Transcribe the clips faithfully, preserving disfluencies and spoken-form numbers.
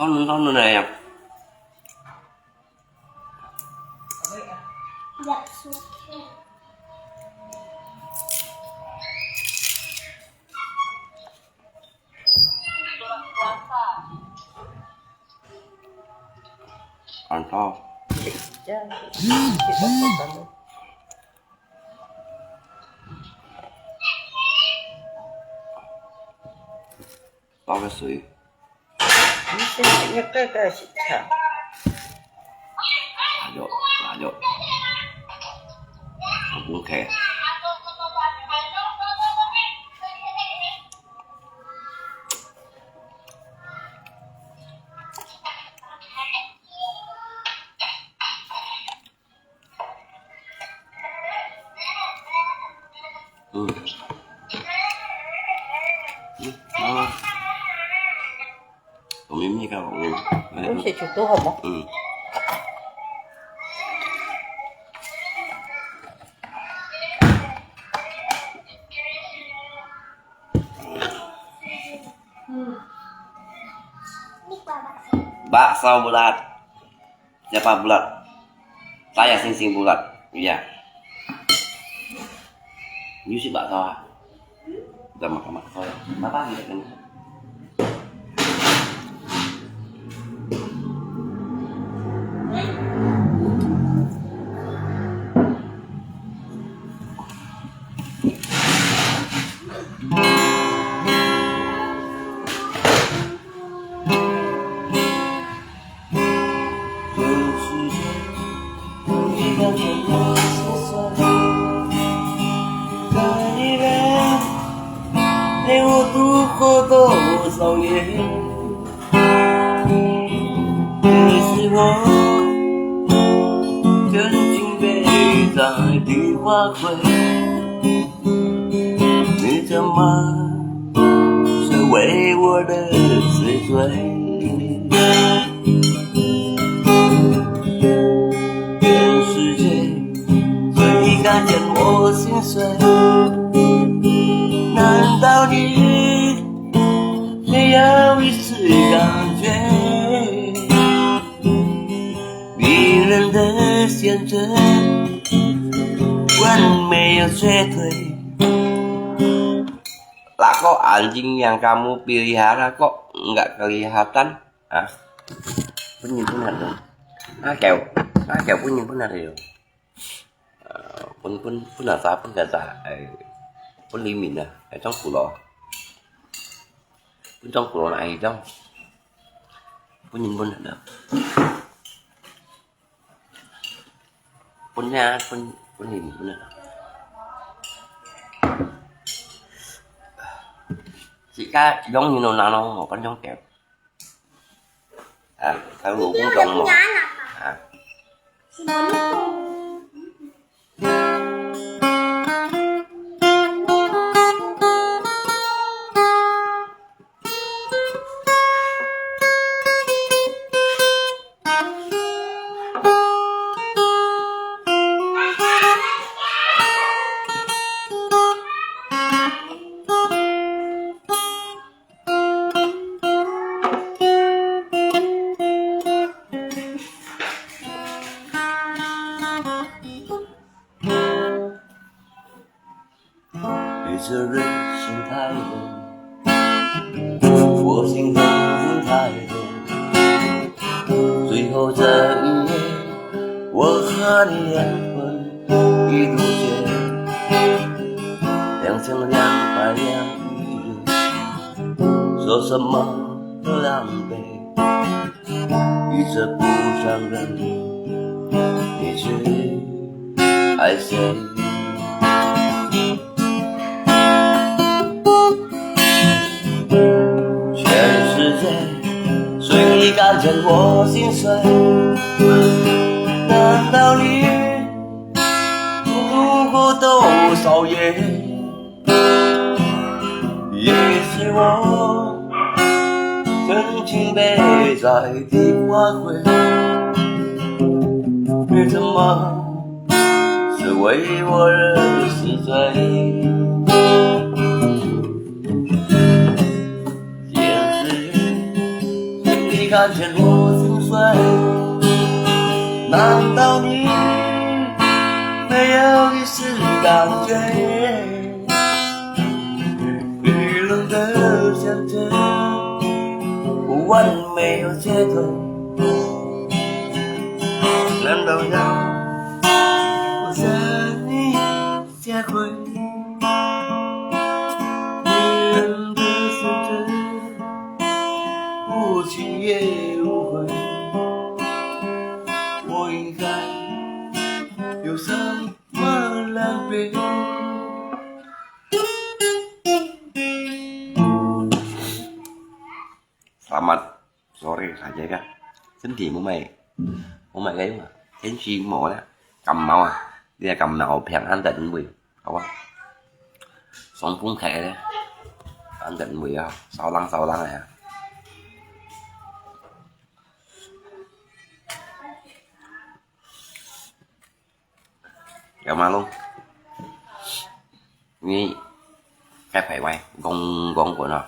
當嫩當嫩个呀。ăn to. Bao cái suối. Ayo, ayo. Cũng khe. Ừ. Ừ, ngon lắm. Còn miếng mì cao lắm. Ủa, sẽ chịu tố không? Ừ. Bakso bulat. Siapa bulat? Saya Sing Sing bulat. Iya. You si bakso ah? Udah makan bakso ya. Apa gitu kan? Lah kok anjing yang kamu pelihara kok nggak kelihatan? Ah, pun nyimpen ada. Ah, kau, ah, kau pun nyimpen ada yo. Ah, pun, pun, pun asa, pun kasa, eh, pun limin ah, eh, trong kulo. Pun trong kulo na, eh, trong. Pun nyimpen ada. Pun nha, pun, pun limin, pun ada. Chỉ có giống như nó, nó, nó, nó, nó, nó, À, thằng ngủ cũng trông mỏi. À. 看见我心碎，难道你没有一丝感觉？雨冷的乡间，我完美有街头，难道要我向你学会？女人的心事，无情也无悔。我应该有什么狼狈？Selamat sore saja kah. 身體無麼个，無麼个用啊，天氣無啦，感冒啊，你个感冒病安得位，好啊。傷風咳咧，安得位啊，燒冷燒冷个啊。有嘛咯？你該排位講講過咯。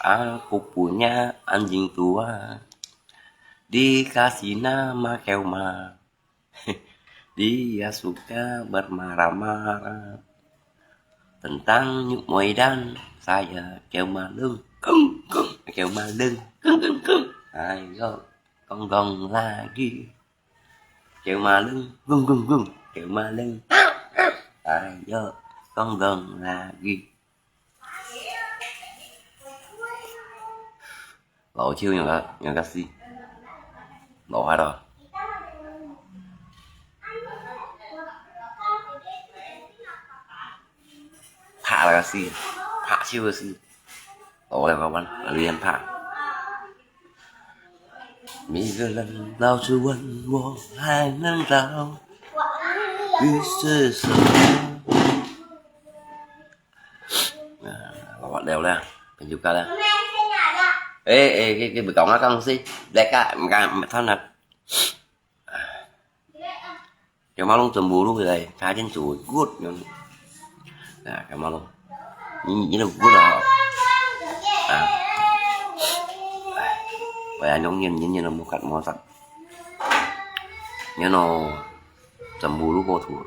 Aku punya anjing tua, dikasih nama Kemal. Dia suka bermarah-marah. Tentang Nyuk Moidan, saya Kemal Leng. Keng, keng, Kemal Leng. Keng, keng, keng. Ayo, gong-gong lagi. Kemal Leng, gong, gong, gong. Kemal Leng. Ayo, gong-gong lagi. Lò chiu nhờ cá, nhờ cá si. Lò hai đó. Phạ là cá si. Phạ chiu cá si. Lò là cá bắn, là liên phạ. 每个人老是问我还能找，于是什么？ Lawak leo lah, penjuka lah. Eh, eh, cái, cái bị còng á, con si. Lẹ cả, cả, thon nè. Cái máu lông tầm bù luôn rồi, cá trên chủ gút. Nè, cái máu lông. Nhìn, nhìn là gút rồi. À. Vậy là giống như, nhìn như là một cặp món sạch. Nhớ nó tầm bù luôn cô thủ.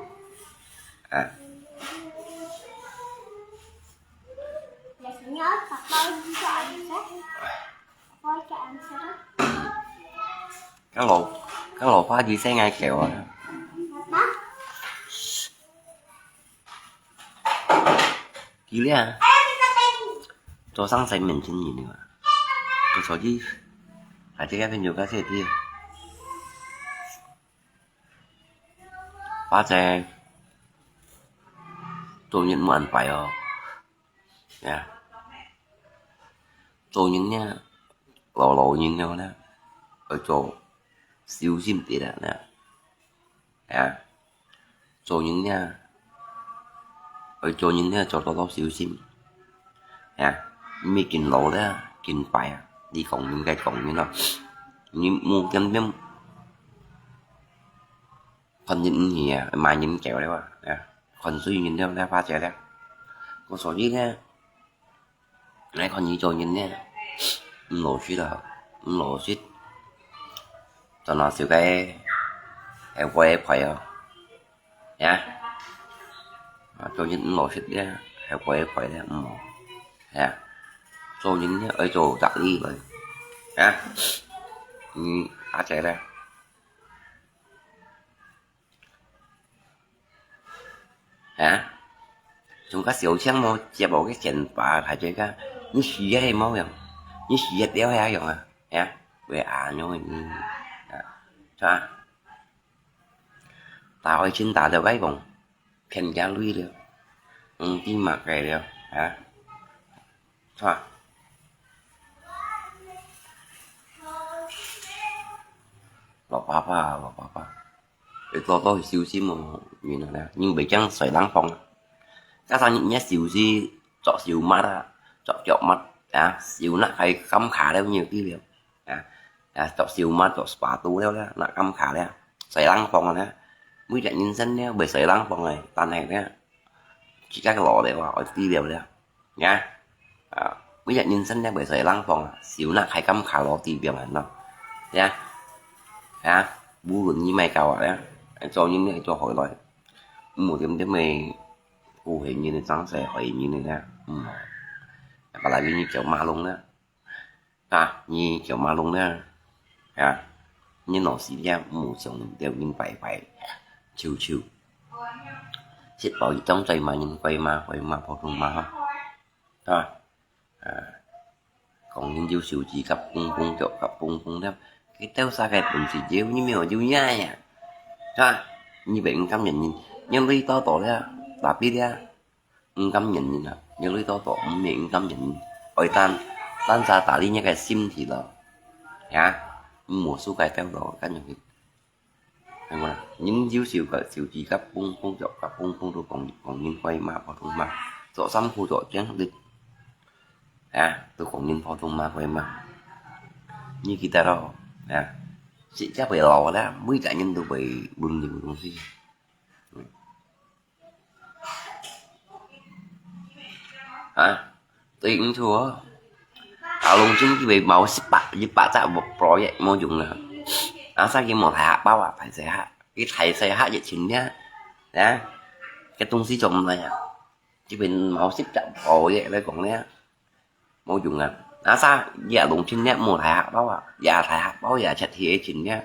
À. Các lỗ, các lỗ khóa gì sẽ ngay kiểu à. Kì lia. Cho sáng sớm mình xin nhìn nữa. Tôi cho chứ. Hãy check cái video cá sấu tiếp. Phá xe. Tôi nhận một ăn phải không? Ya. Cho những nha. Lò lò nhìn nhau nè. Ở chỗ xíu sim tí đã nè. Ya. Cho những nha. Ở chỗ những nha, cho tao tao xíu sim. Ya. Mi kin lò đó, kin phải à. Đi cổng những cái cổng như nó. Như mua kem kem. Khon nyin hia, ma nyin kéo lé wa. Khon sui nyin lé, lé pha chia lé. Kô sô yi lé. Lé khon nyi chô nyin lé. Mlô sui lé, mlô sui. Tao nó siu cái, heo quay phải à. Ya. Chô nyin mlô sui lé, heo quay phải lé, mlô. Ya. Chô nyin lé, ơi chô chặt đi rồi. Ya. Nyi, á chia lé. Hả? Chúng có xíu chén mô chia bộ cái chén bà phải chơi cái. Như xí hay máu yòng. Như xí hay đéo hay yòng à. Hả? Về à nhô. Hả? Cho à. Ta ơi chín ta được cái vòng. Khen giá lui được. Ừ, tí mà kệ được. Hả? Cho à. Lộc papa, lộc papa. Ê, to to xíu xí mà, nhìn nè, nhưng bị chăng xoay lắng phong. Các thằng nhẹ xíu xí, chọc xíu mắt à, chọc chọc mắt, à, xíu nặng hay cắm khá đâu nhiều tí liều. À, à, chọc xíu mắt, chọc spa tu đâu đó, nặng cắm khá đấy. Xoay lắng phong nè. Mới chạy nhìn sân nè, bị xoay lắng phong này, tan này nè. Chỉ các lọ đấy, ở tí liều đấy. Nhá. À, bây giờ nhìn sân nè, bị xoay lắng phong à, xíu nặng hay cắm khá lọ tí liều này nó. 呀，呀，無論你買到啊，呀，做人呢，做好來，毋好恬恬个顧下人个爭勢，害人个呢，毋好。Apalagi你叫馬龍呢，啊，你叫馬龍呢，啊，你老實咧，毋好像條人拜拜，求求。食飽一張嘴罵人怪罵，怪罵，普通罵哈，啊。 啊，講人有手指甲，蹦蹦腳甲，蹦蹦跳，佢兜啥个本事，有你沒有有呀呀，啊，你會毋甘願人，你累到到了，tapi了，毋甘願人啊，你累到到，毋係毋甘願人，愛單，單儕打理你个身體咯，呀，毋好輸該兜咯，感覺佢 係無啦？人有手个手指甲，蹦蹦腳甲，蹦蹦都講，講人怪罵，普通罵，做衫褲做靚个，啊，都講人普通罵，怪罵。你記得咯，啊，食只會老啦，每隻人都會輪流東西。嗯。 啊，對毋住哦。Along Chin佢會某一百、一百隻proyek無用啊。Asal佢無大學包啊，大細學，佢大細學一千領，啊，个東西做毋來啊。這邊某十隻proyek來講呢，無用啊。Asal佢Along Chin呢無大學包啊，也大學包也出去一千領，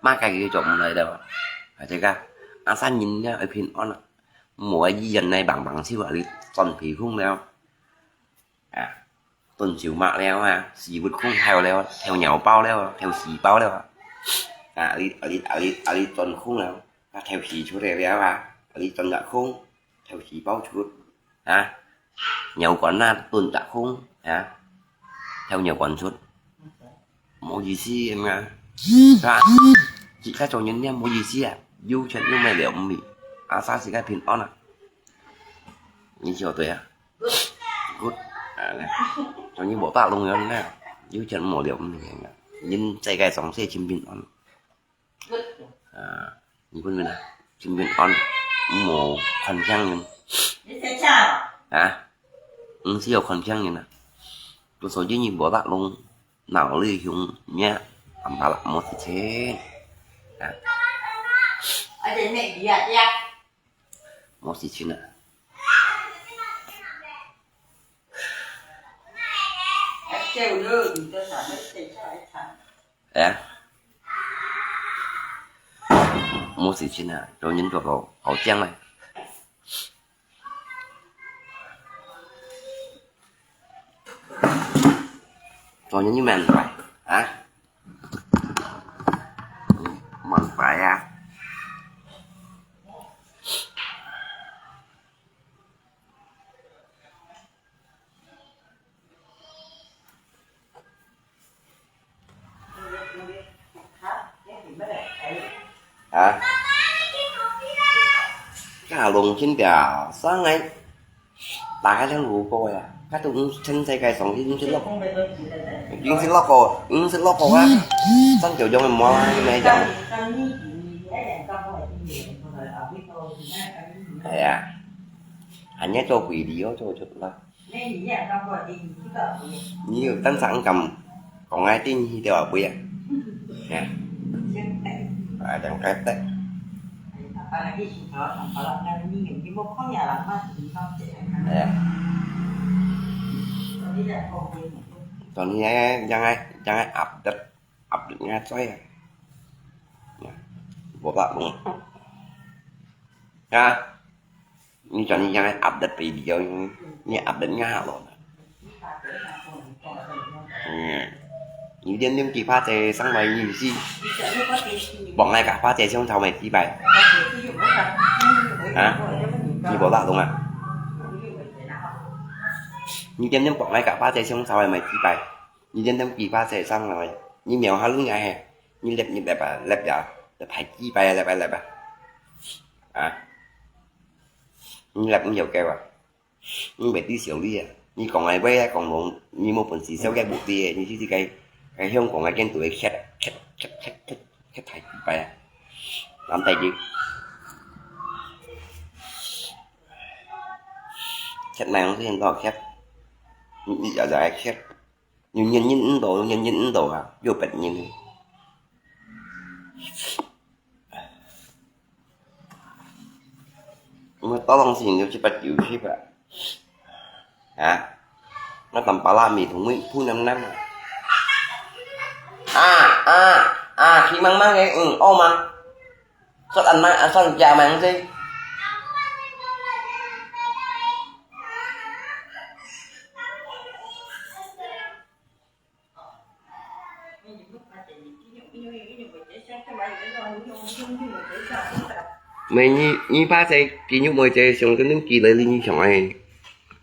麼个佢做毋來了。啊，這個，asal人呢愛平安啊。 無愛醫院來吂吂手啊，你轉鼻空了。啊，燉燒麥了啊，屎朏空透了，頭尿包了，頭屎包了啊。啊，你，啊，你，啊，你，啊，你轉空了，啊，頭屎出來了啊，啊，你轉个空，頭屎包出，啊，尿管啊，燉个空，啊，頭尿管出。 無意思个嘛，係吧？自家做人呢無意思啊，有錢有咩了毋起，asal自家平安啊。你曉得啊？Good，啊，來，做人無大龍人呢，有錢無了毋起啊，人世界上世真平安。啊，你問問啊，真平安，無看輕人。啊，毋需要看輕人啊，都說人無大龍。 腦裡想咩，阿爸啦，無事情。啊。無事情啊。哎呀，無事情啊，做人做到好靚啊。 做人有問題啊？問題啊？ 啊？該Along Chin表，上來，打開兩路過呀，該都五千世界上已經是落，已經是落過，已經是落過啊，上九中的無啊，沒講。哎呀，還要做鬼理哦，做出來。 你有當場敢講愛定去對吧？不要。啊，兩個的。哎呀。昨天yang ai, yang ai update，update-nya最啊。Ya, botak dong. Ya. 你叫你將來update video，你update-nya咯。嗯，你點點幾百隻上來你是，幫𠊎个百隻上頭咪幾百。啊？你無打動啊？你點點幫𠊎个百隻上頭咪幾百。 你點點幾百隻上來，你瞄下你哎，你粒你粒啊，粒啊，粒排幾擺啊，粒啊粒啊。啊？你粒你有夠啊？你袂知笑你啊？你講个話啊，講無，你無本事笑个無知个，你就是該，該香港个建築个缺，缺，缺，缺，缺，缺太幾擺啊？難得你。缺哪樣事情都要缺，你，你要來缺。 有原因毋到，有原因毋到啊，有別人。Mah tolong sing yo cepat yo cepat. Ha? Mah tampala mi thung mi phu nam nam. Ah, ah, ah, khi mang mang ke, ư, ô mang. Sot ăn mang, ăn sot kia mang si. Mày nhi, nhi ba se kí nhúc mùi se sông kén tém kí lai li nhi sông ai.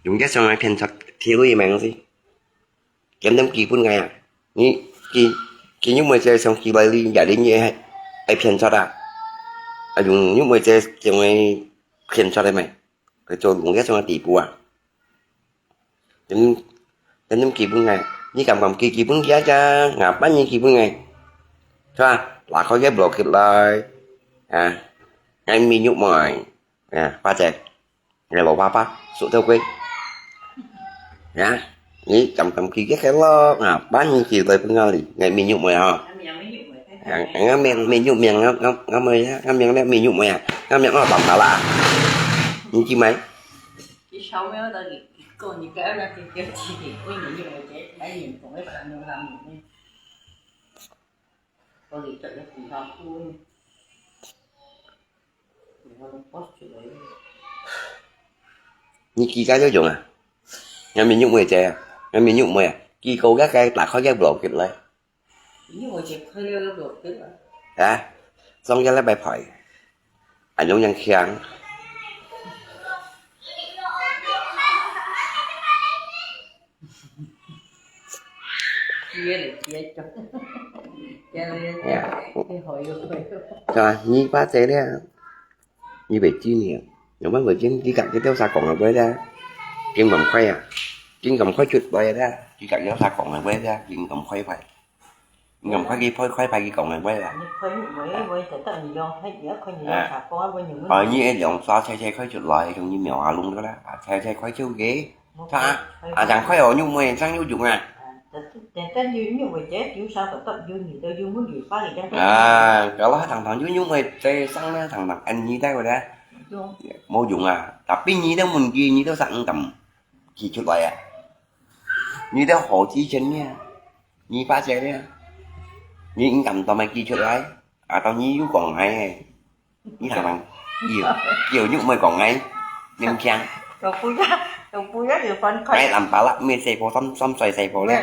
Dùng chắc sông ai phiên sọt kí lui mang si. Kén tém kí pun ngai à. Nhi kí, kí nhúc mùi se sông kí lai li ya li nhi ai, ai phiên sọt à. À dùng nhúc mùi se sông ai phiên sọt ai mày. Cái chỗ dùng chắc sông ai tỷ phu à. Kén, kén tém kí pun ngai. Nhi kăm kăm kí, kí pun kia cha, ngà pán nhi kí pun ngai. Chua, lá khôi ke block kít lai. À, ngai mi nhúc mùi. À, ba se. Ngai lô ba ba, sụt thâu quê. À, nhi kăm kăm kí kia khe lo, ngà pán nhi kí lai pun ngai li. Ngai mi nhúc mùi hả. À, ngà miệng, mi nhúc miệng, ngà, ngà, ngà mùi, ngà miệng lẹ mi nhúc mùi à. Ngà miệng ngà bám hả la. Nhi kí mày. Chị sáu mươi đó thì cô, chị cái đó thì kêu chị thì ui, mình như vậy chứ, cái gì cũng phải làm được làm được đi. Cô thì tự nó cũng lo cô. Thì nó post chuyện đấy. Nhi kí cái đó dùng à? Ngà mi nhúc mùi se à? Ngà mi nhúc mùi à? Kí cô cái cái lá khôi ke block kít lai. Ih, ôi, cek khoe liu liu blok teuh ah. Hah? Song ya lai pai phai. Anh Dũng yang khiang. Chia leh chia chok. Chia leh. Ya. Ih, hoi ui hoi ui. Ka, nyi pa che liu. Nyi bai chi ni. Yang bai bai jing, ki kak ki teo sa kong ah bai da. Jing kam khoe ah. Jing kam khoe chut bai da. Ki kak ki teo sa kong ah bai da. Jing kam khoe bai. Ngam khoai ki phoi khoai phai ki kong nang bai la. Khoai nyu mui, mui tao tao nyi yong, hai nyi khoai nyi yong sa kong, mui nyi mui. Khoai nyi e yong sa chai chai khoai chut lai, chung nyi miao a lung da la. Chai chai khoai chiu ke. Sa, a chang khoai o nyu mui sang nyu yung a. Tao tao nyu nyu mui che, yu sa tao tao yu nyi tao yu mui yu pa li chang. A, kalau thang thang yu nyu mui che sang na thang thang en nyi dai wa da. Mo yung a, tapi nyi tao mun ki nyi tao sang tam. Ki chut lai a. Nyi tao ho chi chen nia. Nyi pa che nia. Nyi ngam tao mai ki chut lai. A tao nyi yu kong ngai. Nyi thang thang. Kiu, kiu nyu mui kong ngai. Nim kiang. Tao pu ya, tao pu ya yu pan khoai. Ngai lam pa la, mui sai po sam, sam soi sai po le.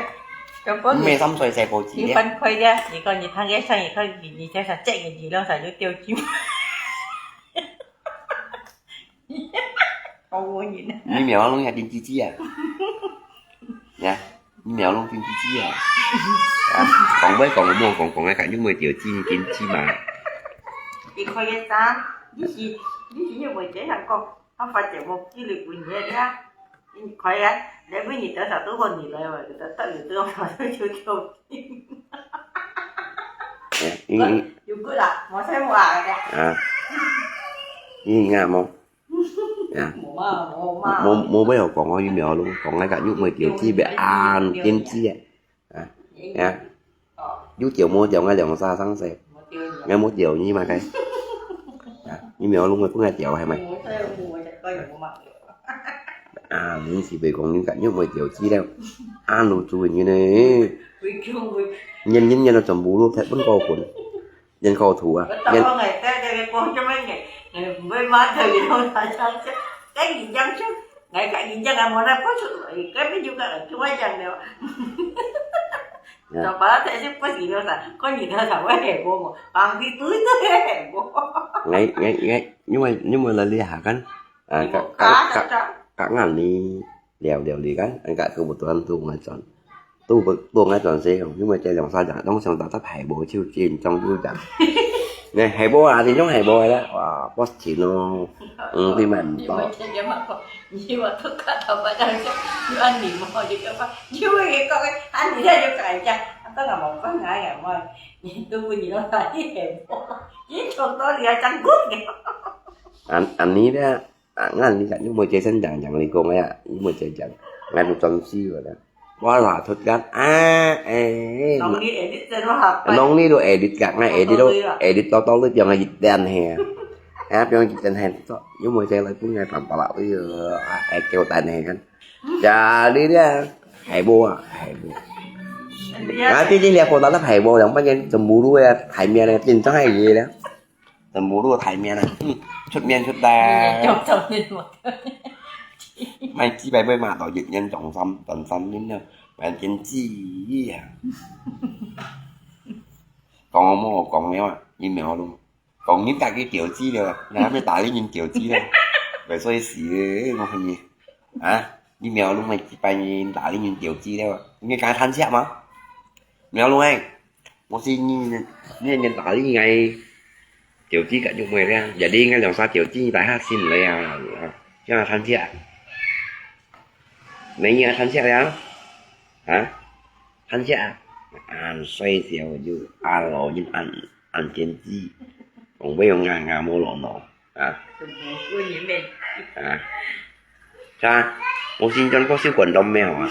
Tao pu mui sam soi sai po chi le. Yu pan khoai ya, nyi ko nyi thang ye sang, nyi ko nyi, nyi che sa che nyi, nyi lo sa yu teo chi. Nyi miao lung ya tin chi chi a. Ya, nyi miao lung tin chi chi a. A, kong bai kong mo kong kong ai ka nyu mui teo chi tin chi ma. Ti khoai ye sa, nyi si, nyi si nyu mui che sang kong, ha fa che mo ki li bu nyi ya. Nyi khoai ya, le bu nyi tao sa tu ho nyi lai wa, tao tao yu tu ho tu yu teo. Ya, ing ing. Yu good ah, mo sai mo a ya. A. Ing ing a mo. Ya. Mo ma, mo ma. Mo, mo bai ho kong o yu miao lung, kong ai ka nyu mui teo chi bai an tin chi a. A. Ya. Yu teo mo teo ngai liang sa sang se. Ngai mo teo nyi ma kai. Ya. Yu miao lung bai bu ngai teo hai mai. A, mun si bai kong nyu ka nyu mui teo chi le. An lu chu nyi ne. Nyen nyen nyen lo chom bu lu thet bun ko kun. Nhân khẩu thú à? Nhân. Tao ngai te te ke kuang cho mày ngai. Ngai bai ma thai li hong sa chang che. Cái gì chang che. Ngai cái gì chang à, mo na po chu. Cái bai yu ka chu wa chang liu. Ya. Tao pa te si po si liu sa. Ko nyi tao sa wa he bo mo. Pang ti tui tui he bo. Ngai, ngai, ngai. Nhưng mà, nhưng mà là li ha kan. À, ka, ka, ka, ka, ka ngan ni. Liao liao li kan, an ka kebutuhan tu ngai chon. Tu, tu ngai chon se, nhưng mà che liang sa jang, dong xiang ta tap hai bo chiu chin chong yu jang. Nè, hai bo a, tin chong hai bo la, wa, boss chin no. Ừ, tin man to. Nyi wa tu ka tao ba jang che, yu an ni mo, yu ka ba, yu ye ko, an ni ya yu ka ja, an ta na mo ko ngai ya mo. Nyi tu bu nyi lo ta ni hai bo. Nyi chong to li a chang gut ke. An, an ni da. À, ngan li ka, nyu mui che sen jang jang li kong ya, nyu mui che jang. Ngan lu chon si wa da. Wa la thot kan, a, e. Nong ni edit chen wa ha pai. Nong ni lu edit ka, ngai edit lu, edit to to lu piang ngai dan he. 啊，比如講真係，有無就來分𠊎辦法啦，哎喲，哎，叫等你看。Jadi dia，係無啊，係無。啊，畢竟你過到係無，兩百年全部都係台面个，真正係个咧。全部都台面啊，嗯，出面出力。賣雞排賣馬到一年兩三，兩三年了，還真雞啊。講我無講了啊，你苗路。 講人家个條子了，你還沒打理人條子了，袂衰死，我看你。啊，你苗路賣雞排，你打理人條子了，你敢貪食嗎？苗路哎，我是你，你，你打理人家條子个就袂了，jadi人家兩三條子大下心了啊，啊，這樣貪食啊？你也貪食了？啊？ 貪食啊，恁衰小就恁老人恁，恁堅持，講要用牙，牙無落落啊。啊，啥？我先轉過收管動咩啊？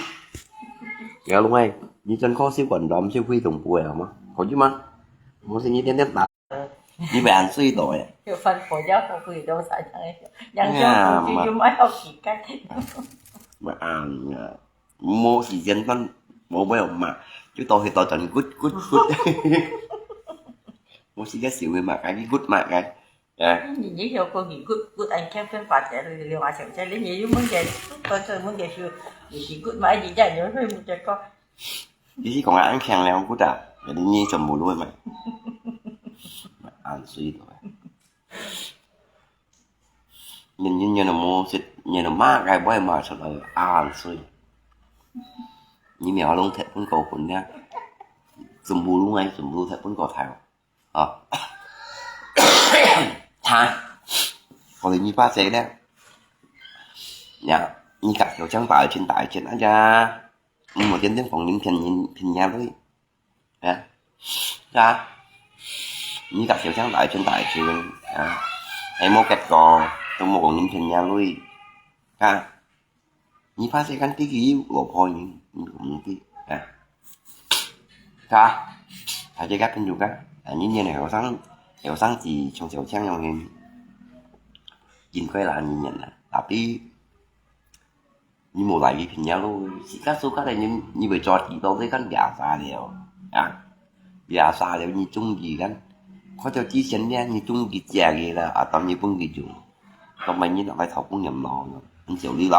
你講哎，你轉過收管動，收費同步个好嗎？好用嗎？我先你天天打，你會恁衰到个。就翻火藥，火鬼都啥样个，两样东西就卖好几个。乜恁啊。 無時間等，無要嘛，就到去到陣骨骨骨。無時間想个嘛，該骨嘛該，啊。你你曉講你骨骨安強分發財了，了啊，像這你你有問題，到這問題就，你是骨嘛，你這樣你會問題講。你是講啊，安強了骨啊，你你全部都會嘛，安水都。 你，你，你都無食，你都嘛該會賣出來，恁衰。你苗攏忒分高分了，全部攏愛，全部忒分高頭。啊。哈，我的你爸誰了？呀，你家小強大一千大一千，哎呀，你莫天天逢人騙人，騙人類。 啊，是啊，你家小強大錢大錢啊，還無結果，都無講人騙人類啊，你怕世間地區有老婆人，你講毋對啊，是啊，大家个朋友个，啊，你年後生，後生子像小強樣个，應該啦，你年啦，tapi 你無來去騙人咯，自家做家个人，你會做知道這間biasa了，啊，biasa了，你中意个，看到之前呢，你中意食个啦，啊，當你分佢用，當然你拿來討工人咯，很少你咯，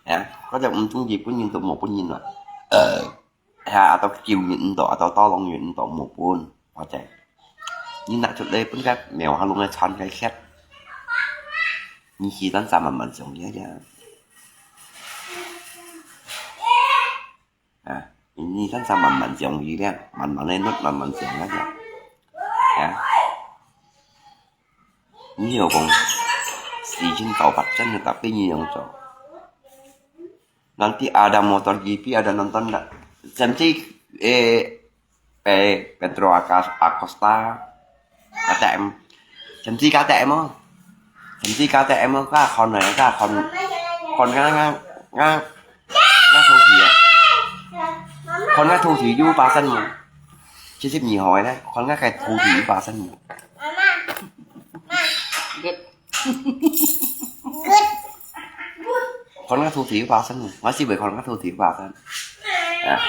啊，看到毋中意分人都無分人啦，呃。 啊，啊，到救人毋到，啊，到tolong人毋到，無分，或者你拿出來分个苗下弄个餐个吃，你是單單慢慢上去个，啊，你單單慢慢上去个，慢慢个弄，慢慢上个，啊，你有講，時間到發展个，tapi你用做。 Nanti ada MotoGP, ada nonton ndak? Samsi, eh, Pe-, Pedro Acos-, Acosta, K T M. Samsi K T M oh. Samsi K T M oh, ka Honda, ka Hon-, Hon-, nga, nga, nga, nga thu thủy ah. Hon nga thu thủy yu pa san mu. Chi sip ni hoi le, Hon nga kai thu thủy yu pa san mu. Good. Good. Hon nga thu thủy yu pa san mu. Nga si bai Hon nga thu thủy yu pa san. Ah.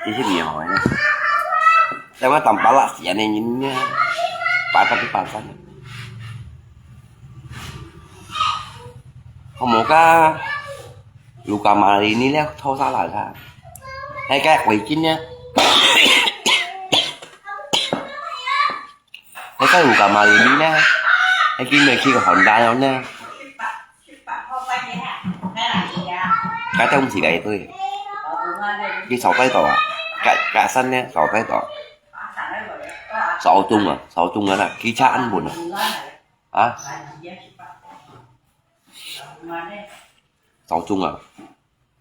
Chi sip ni hoi le. Tại mà tầm ba lạ xỉa này nhìn nha. Ba tao cái pa san. Không một cái. Luca Marini le thâu xa lại ha. Hai cái quỷ chín nha. Hai cái Luca Marini nha. Hai cái này kia còn đá nhau nha. Cái trông gì cái tôi. Cái sáu tay tổ à. Cái, cái sân nha, sáu tay tổ. Sáu chung à, sáu chung à, cái cha ăn buồn à. Hả? Sáu chung à.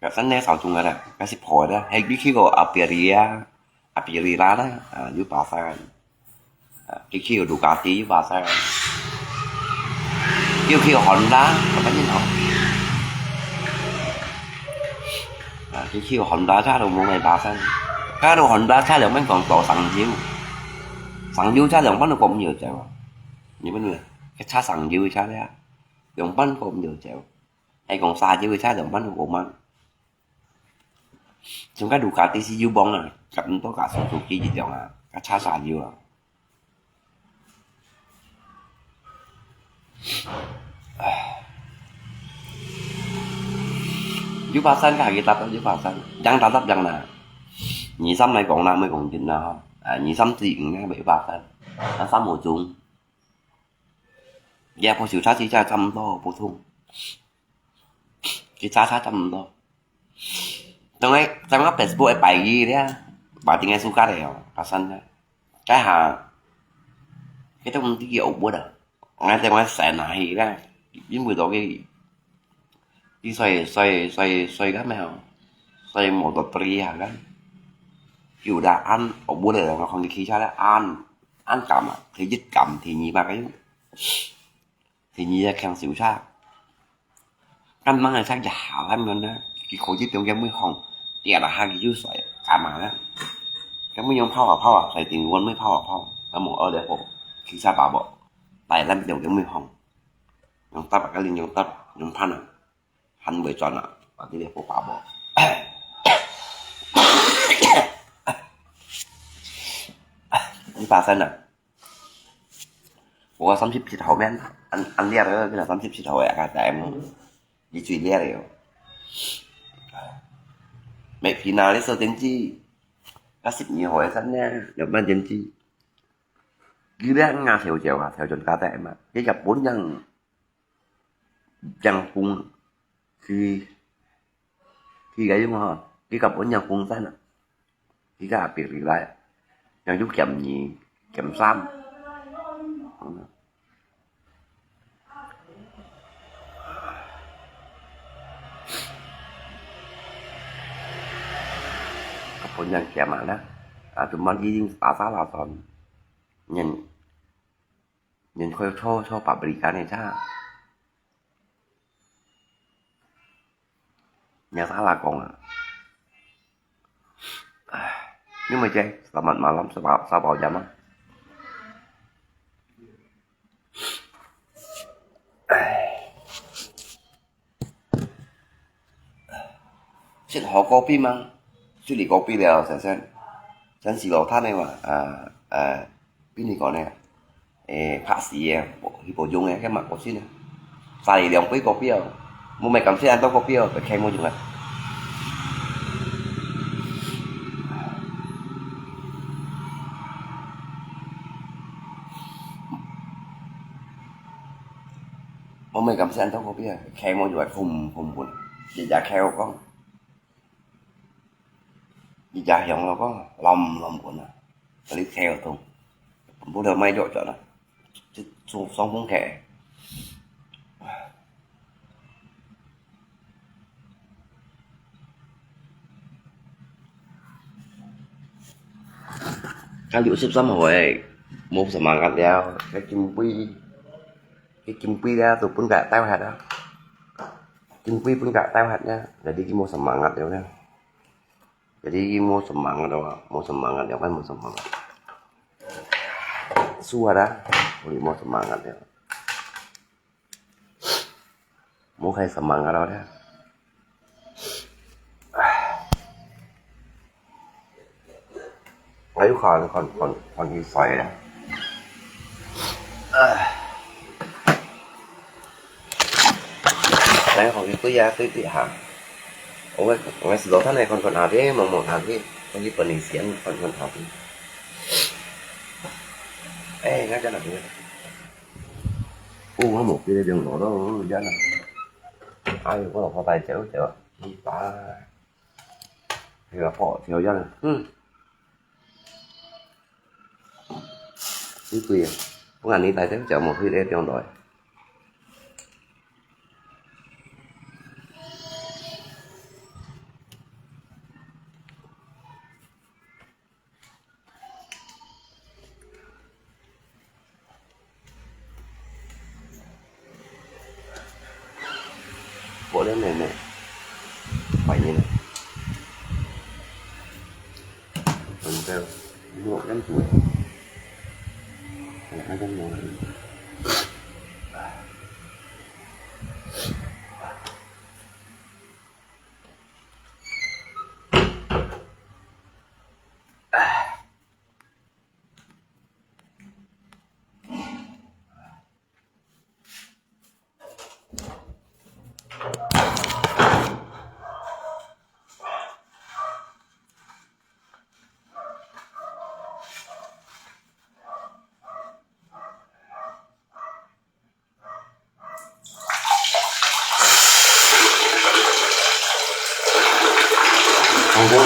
Ka sân ne sáu chung ada, ka sip hoi da. Hai cái kia có Aprilia, Aprilia da, à, yu pa san. À, cái kia có Ducati yu pa san. Cái kia có Honda, có bao nhiêu hả? À, cái kia có Honda cha đâu mua mày pa san. Ka đâu Honda cha đâu mang còn tổ sang yu. Sang yu cha đâu mang được cũng nhiều chạy mà. Như bên này. 該車上有个車咧，兩班過毋到走，係講沙有个車兩班過慢。像該路卡D C U幫啊，夾毋到架手手機一樣啊，該車沙有啊。有爬山，該下个搭到有爬山，樣搭搭樣啦。二三來講啦，毋好講緊啦吼。啊，二三四五呢，毋係爬山，啊，三五中。也不修車，車差毋多普通，佢車差差毋多。當然，在我Facebook个排序咧，排定个暑假个哦，爬山个。該下，佢都毋知佢學會啊。𠊎在𠊎山下去咧，因為到佢，佢所以所以所以所以幹嘛哦？所以無到對啊，佢有得按學會了，我看佢騎車咧，按按感啊，第一感，第二嘛，佢。第二个強手車，敢吂个車一下咁樣呢，佢可以中間尾放，跌落下佢就摔，幹嘛呢？咁樣樣跑啊跑啊，在頂懸尾跑啊跑，咁無愛了好，騎車把握，大膽中間尾放，用搭啊，該用搭，用攀啊，還會轉啊，把這个好把握。你爬山啊？ 我三十七號面，恁恁烈个，變成三十七號个，啊，大M，你最烈个哦。每天啊，你收電視，啊，十二號个山呢，兩班電視。佢咧，𠊎調調啊，調轉加大M啊，佢日本人，人工，佢，佢个用吼，佢日本人工山啊。 佢个阿伯入來，又有減二、減三。嗯。分人減啊啦，啊，就問佢用打沙拉算，人，人可以坐，坐八百里間个車。 Nya salah kong ah. Ni mo je, selamat malam, selamat, selamat jam ah. Sit hot kopi mang, sit kopi liao, sen sen. Sen si lo than ne ma, ah, ah, pini ko ne. 誒，拍死个，無，佢無用个，該麼个先啊？三日兩杯个標，無買咁細安到个標，白開無用啊！無買咁細安到个標，開無用啊，嘭嘭嘭，日日開我講。 一隻香咯，講，濛濛滾啊，該你聽得懂，不了賣藥轉啊，這做雙峰客。佢六十三歲，無semangat了，該金杯，該金杯了，都分佢帶忒啊，金杯分佢帶忒啊，jadi佢無semangat了呢。 Jadi無semangat咯，無semangat了，kan無semangat。Sudah，無semangat了。無開semangat咯。哎喲，看，看，看，看佢衰咧。 Nang kong itu ya, itu, itu ha. Ong, ong, si lo than nai kon kon ade, mong mong ade, kon di penisian kon kon ade. Eh, nggak jalan ya. Oh, nggak mau pilih yang loro, jalan. Ayo, kalau kau tahu jauh jauh, kita. Thì là phỏ thiếu dân. Ừ. Cái quỷ. Không ăn đi tại thế chả một khi để trong đòi. Bộ đen này này. Phải như này. Còn kêu. Mua năm chuối. Còn hai trăm ngàn.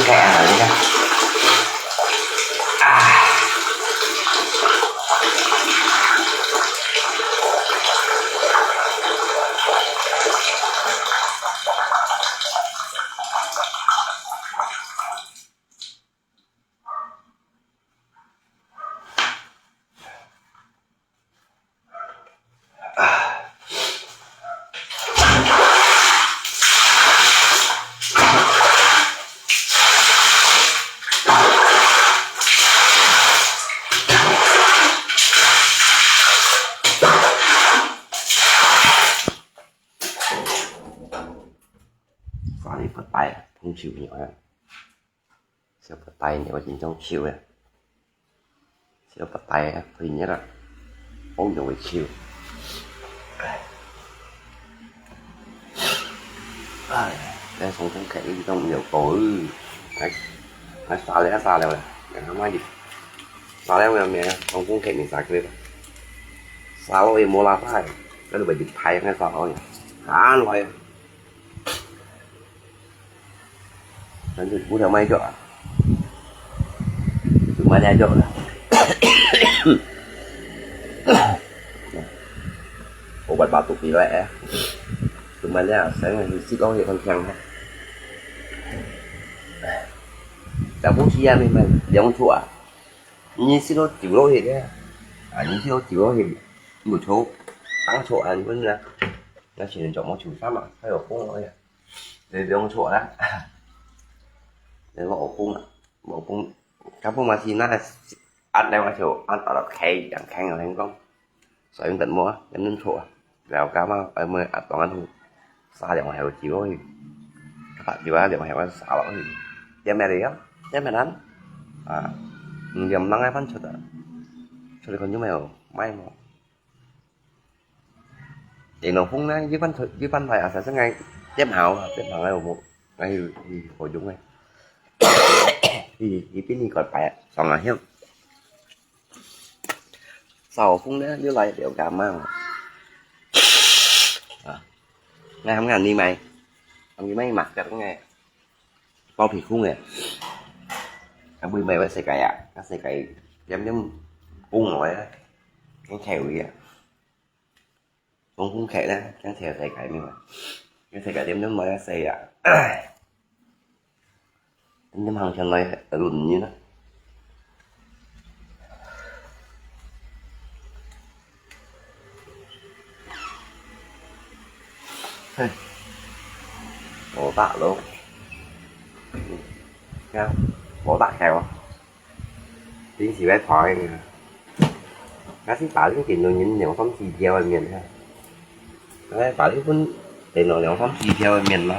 看啊，你看。啊。啥哩不带，捧手鸟啊！小不带，你我真正手啊！小不带啊，肥热啊，好用个手。哎，哎，来，送分开，你当有够，哎，哎，杀了，杀了啦，让他妈的，杀了，我要命啊，送分开，你杀去吧，杀了也没拉法，那都被你拍，那杀了呀，干了呀。 但是不了卖掉啊，就卖了掉了。我把把肚皮来，就卖了，生个是吃东西很香哈。但不是啊，没卖，两处啊，你吃到酒肉去的，啊，你吃到酒肉去，没错，当初啊，你问啊，那些人怎么求啥嘛，还有风了呀。 你毋用坐啦。你無風啊，無風，根本嘛是那壓了就壓到落去，樣輕樣輕講，所以等我啊，你毋坐啊，了解嘛，愛問壓當然沙龍還有機會，把機會兩條沙落去，點咩料，點咩人啊，毋點人愛翻出啊，出去看有沒有賣無？ 電腦風呢，一般出，一般來啊，實在愛點好啊，點好啊，有無？哎，有，有，好用哎。伊，伊比你个白，爽啊，香。燒風呢，又來了解嘛。啊，𠊎喊你買，喊你買嘛，个東西，包皮空哎。啊，會買个世界啊，啊，世界點點風來啊，很開胃啊。 風風客呢，正條世界面嘛，這世界點點來啊細啊，點點行上來輪人啊。嘿，無打咯，看，無打開哦。 真是會怕个。若是打你電腦人兩三四條个面哈，哎，打你分電腦兩三四條个面啦，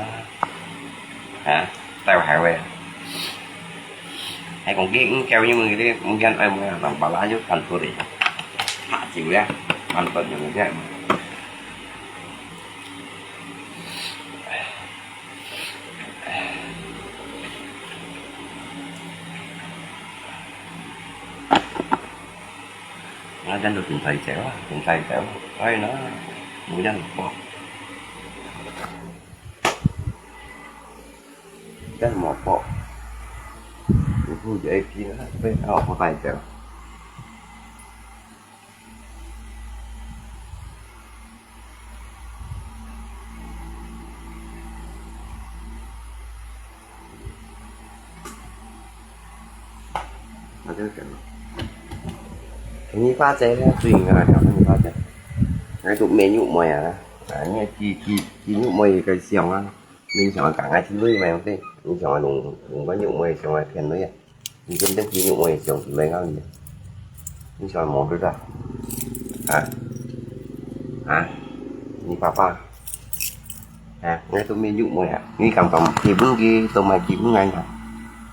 啊，帶有害个。還講佢，嗯，教你們這個，嗯，看，哎，我人把拉就看出來，怕久了，看出來个。 啊，真係真細隻啊，真細隻啊，哎呀，無人博，真無博，有好就愛變啊，變啊，好大隻。 啊，這個梗。你發財了，最應該了，你發財。哎，都美玉妹啊，啊，你寄，寄，寄玉妹个相啊，你想講愛去買嘛，對，你想弄，弄個玉妹相來騙你啊。 你真正比我想來个呢。你想無得啊？啊？啊？你爸爸？啊？𠊎都無有妹啊！你敢當基本个都買基本个啊？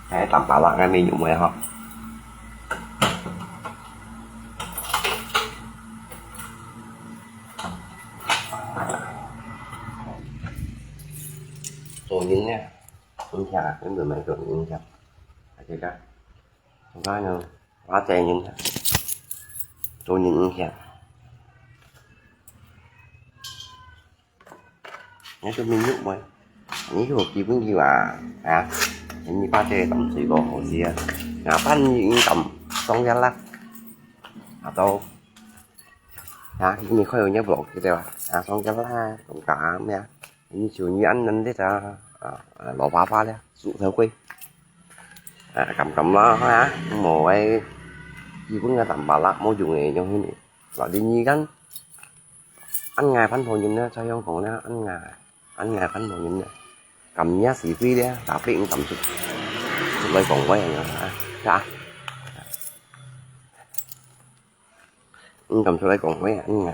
還當巴拉，𠊎無有妹吼。做人呢，你看，根本沒做人看。 啊，這個，我看呢，我這人，做人影響。你做面肉妹，你有基本个啊？啊？你把這个淡水个好食啊，啊，半日你淡上个啦，啊，都，啊，你看有人落去對吧？啊，上个啦，講講咩啊？你就你ăn恁啲啊，啊，啊，老爸爸咧，煮頭粿，啊，感感啦，哈，無愛，基本个淡薄啦，無用个用去，嗱，你你看，恁𠊎番婆人呢，在香港呢，恁𠊎，恁𠊎番婆人呢。 感謝社會咧，特別毋敢出，出來講話啊，啊，毋敢出來講話啊，嗯啊。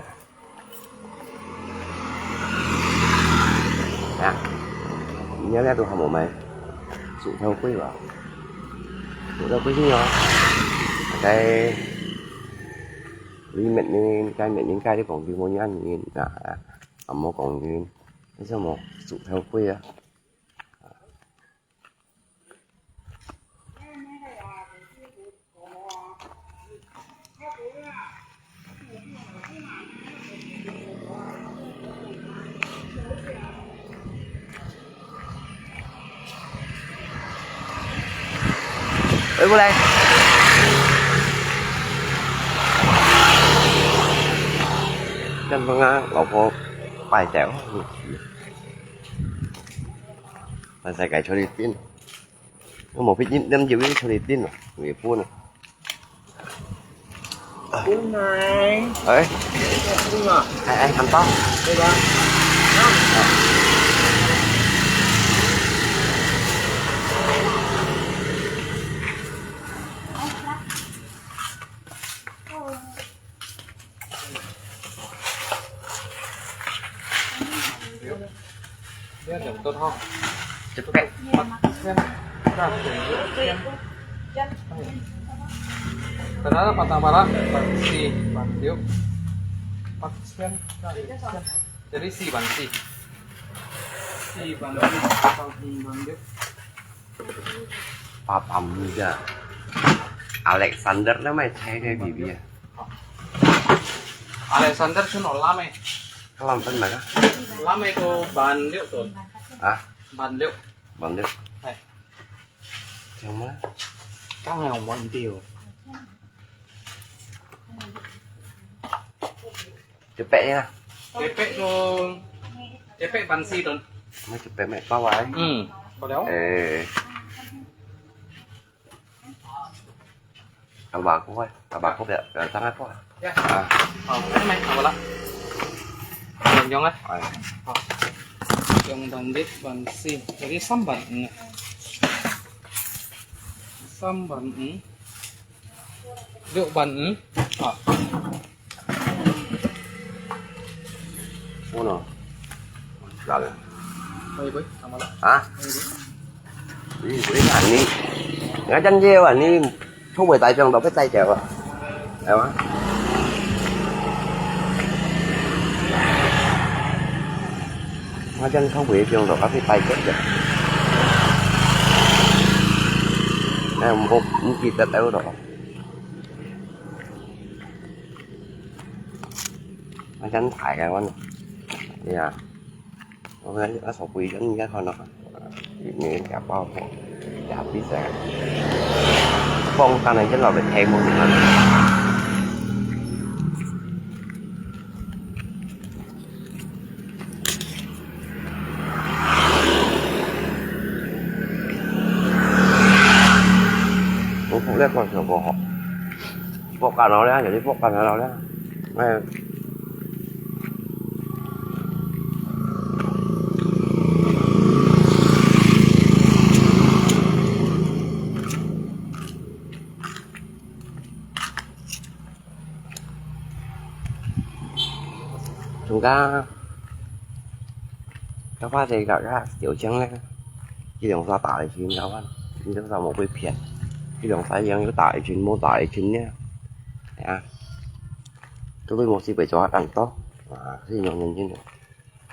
啊，你這都還無買，煮頭粿吧？煮頭粿先哦，大概裡面呢，該面應該你講佢無人啊，啊，啊，無講佢，你什麼煮頭粿啊？ 哎，過來。跟風啊，老婆拜拜。 還係該出去邊。我無必要，你就要出去邊啊，也不能。哎，哎，哎，很棒。對吧？一百。Tara, patang para, 萬四、萬六、八千、jadi四萬四。四萬四，八五萬六。 八五个。Alexander咧，買車个B B啊。Alexander sunod lame. Kalam pen maka? Lame ko 萬六 ton. Ah, 萬六。萬六。係。Yang mana? Kang yang mau inti. Cepet ya. Cepet ko, cepet 萬四 ton. Mai cepet mai pawai. Hmm, ko leo. Eh. Tambah aku ai, tambah aku biar, biar tangan aku. Ya. Ah. 好，哎，沒，好了。用用啊。哎。好。用萬六、萬四，這個三萬五。三萬五。六萬五。好。 Ano? Dali. Ay, boy, tama lang. Ha? Ay, boy. Hindi, hindi nga ni. Nga dyan, Jeo, ni. Thu, boy, tayo siyang dapat tayo, Jeo. Ewa. Nga dyan, thu, boy, siyang dapat tayo, Jeo. Eh, mungkin kita tayo, daw. Nó chắn thải cái con. Iya. Nó, nó sổ quỷ chắn cái con nó. Ini chả bao. Chả biết sao. Phong tan này chắn là bị thêm một lần. Ủa, Phú Lộc còn sửa bộ. Bộ cả nó đấy, để đi bộ cả nó đấy. Này. Chúng ta, các bác thì cả các tiểu chứng đấy, cái đường xoa tải thì nó, chúng ta một cái phiền, cái đường xoa yang có tải thì mua tải thì nhé, à, tôi với một sĩ bảy cho ăn to, à, thì nó nhân dân,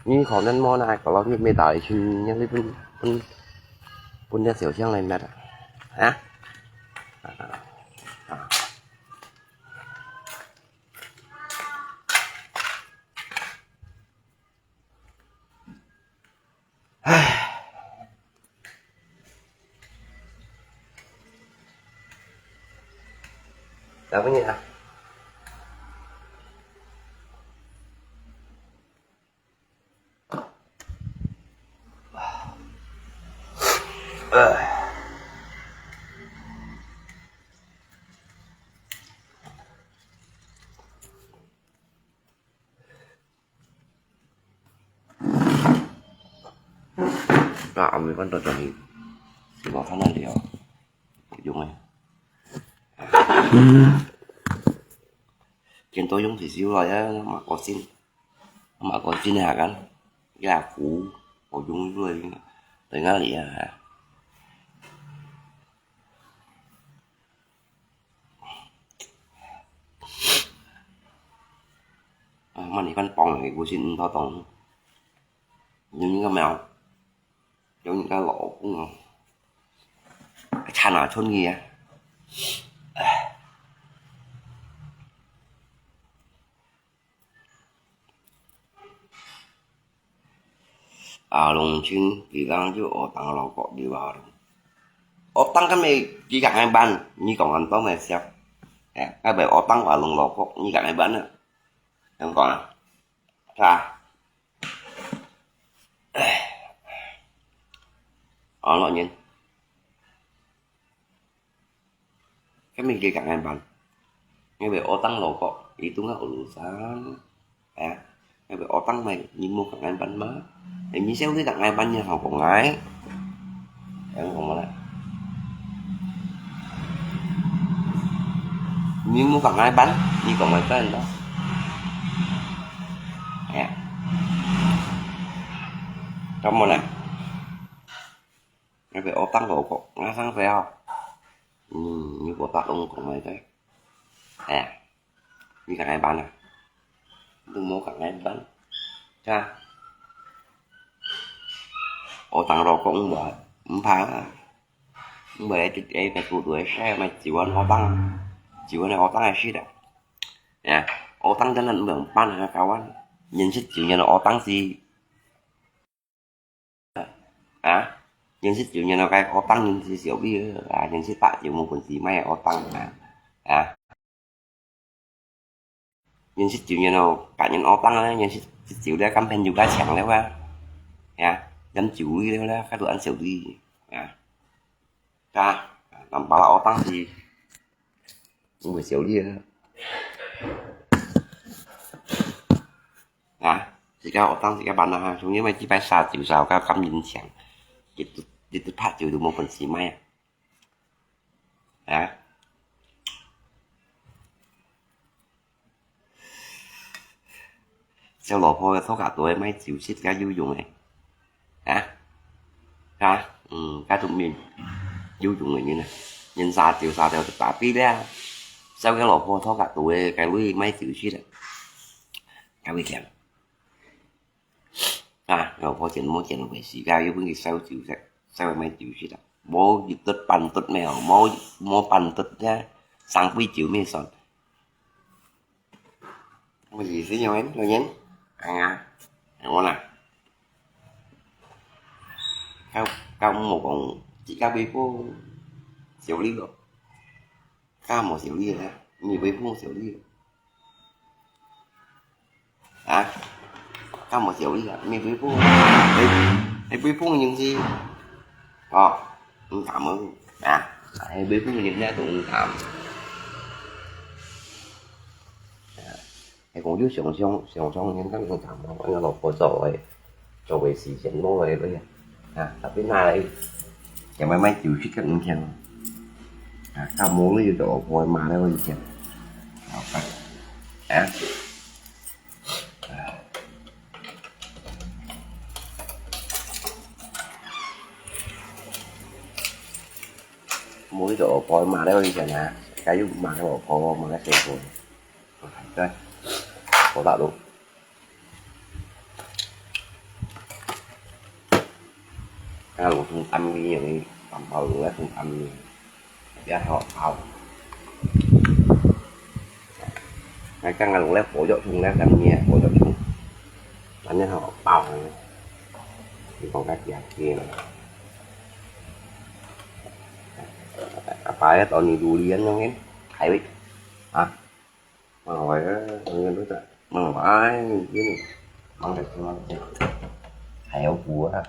nhưng khó nên mua này, có lo như mê tải thì nhé, lấy pun pun pun nhà tiểu chứng này mệt à, hả? À, à. Apa ni ah? Nah, ambil kan tadi. Di bawah sana dia. Ujungnya. Kiến到用少少來啊，嘛過先，嘛過先下kan，ya苦，我用落去，等下你啊。啊，嘛你看幫人个，我先唔到懂，你个没有？ 有人家老公啊，慘啊，春去啊。唉。啊，農村佢講就學當老國了啊。學當咁咪幾個人辦？你講恁多咩笑？哎，該邊學當話弄老國，你講恁辦呢？恁講啊？ 係吧？唉，安老人，該麼个敢愛辦？因為學當老國，佢都愛學路上，哎呀，因為學當嘛，你無敢愛辦嘛？你先會敢愛辦，你好講哎。 Em ngomong lah. Ni mu kangai ban, ni kangai ban lah. Ya. Kamu lah. Ngai otang ko ko ngasang saya. Hmm, ni ko tak ong kangai tai. Ya. Ni kangai ban ah. Ni mu kangai ban. Cha. Otang rokok mbak, mbak. Mbak itu eh, betul tu eh, saya mai jiwan otang. Jiwan otang eh sih dah. Ya, otang jalan mbak pan ha kawan. Nyen sit jiwan otang sih. Ha? Nyen sit jiwan kai otang nyen sih siau bi. Ah, nyen sit tak jiwan pun sih mai otang. Ha. 認識酒然後，別人惡當咧，認識酒咧，今天有个強了啊。呀，飲酒醉了啦，佢都恁小醉。呀，啊，南巴拉惡當時，毋會小醉啊。啊，自家惡當自家辦啊，從因為這擺殺酒殺到咁人強，一直一直拍酒都無本事賣啊。 啊？小老婆个頭殼都係賣酒食个有用个。啊？啊？嗯，該都面有用个人啊。人殺酒殺到就打飛了。小个老婆頭殼都係該類賣酒食个，該會強。 啊，老婆錢無錢，有个時間又分佢燒酒食，燒賣酒食啦。無一頓半頓咩哦，無無半頓咧，三杯酒咩算。我意思樣个，老人，哎呀，我啦，佢佢無講，自家微波，小力咯，佢無小力咧，你微波小力。 啊？佢無小力啊，你微波，你你微波認識？哦，毋敢哦，啊，你微波認識都毋敢。係講有想像想像，應該毋敢哦，𠊎老婆做个。 做个時間無來了呀。啊，tapi拿來，想買買酒食个物件。啊，到無了就做我買了物件。好吧。啊。無了就我買了物件啊，該又買了我買了水果。 對，好大路。啊，攏通擔味个，擔包攏來通擔味，也好包。啊，剛剛攏來火藥桶來擔味，火藥桶，恁樣好包。你講較加加啦。啊，擺个當你滷味恁樣个，開胃。啊，忙壞啊，忙人都在，忙壞，忙得忙得，還有苦啊。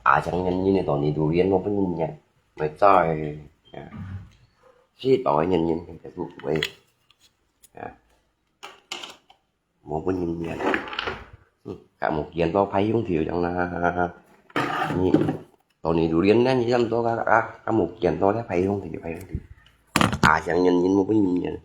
啊，像人人的到你都連我不人家，没在，啊，是到人人的不会，啊。 無分人面。嗯，較無見到歹兄弟樣啦。你，到你榴槤呢，你這麼多个啊，較無見到咧歹兄弟，歹兄弟。啊，像人人無分人面。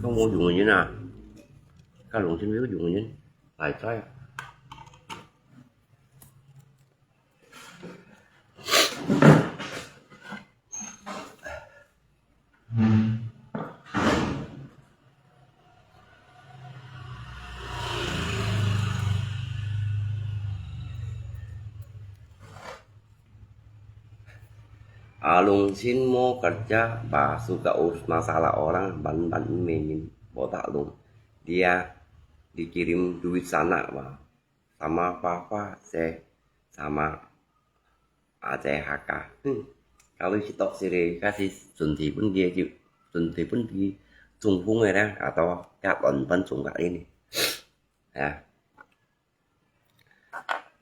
講無用个人啊，較攏係無用个人，來在啊。 Alung sin mo kerja ba suka urus masalah orang ban ban ini botak lung. Dia dikirim duit sana ba. Sama papa se sama aje Hakka. Hmm. Kalau si tok siri kasi sunti pun dia ju, sunti pun di sungkung ya, atau ya pon pon sungkak ini. Ya.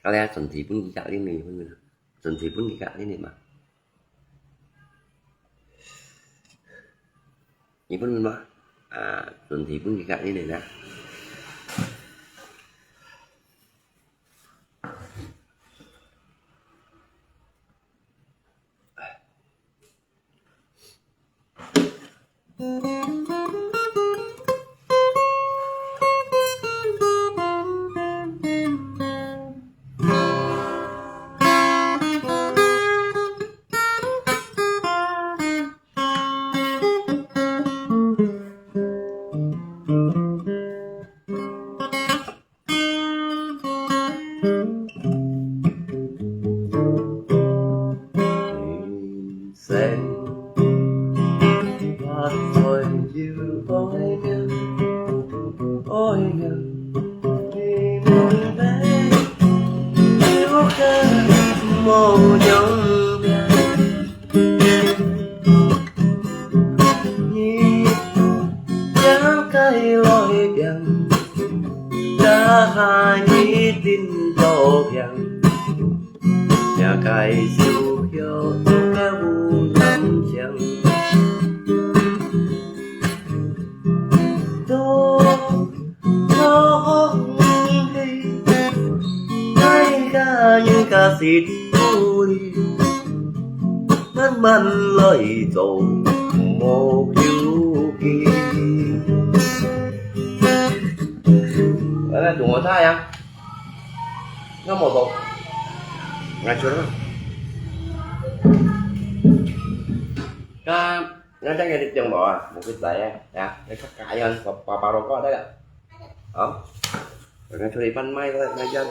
Kalau ya sunti pun kita ini pun, sunti pun kita ini mah. Ni pun mah, ah, sunti pun kita ini dah. 你將該來拚，這下一定著拚，這个手腳有難相。都 來，來，同我猜呀。那麼多，來，去了。看。 Ngajak jadi tiang bawa, bukit saya, ya. Mereka kaya, papa rokok ada nggak? Oh, mereka curi pan mai, mai jam.